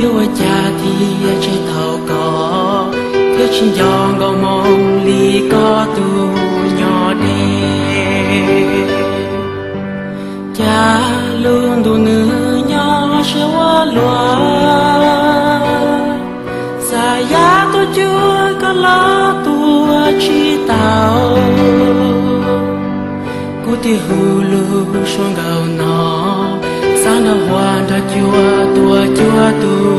Yuav ua cas thiaj tsis tau koj, thiab tsis nco nkauj moo li koj tus nyob deb. Cas lub ntuj nws nyob siab ua luaj, xav yam tuaj cuag koj los tuaj tsis tau. Kuv thiaj hu lub suab nkauj no, xav nrog huab nrog cua tuaj cuag tus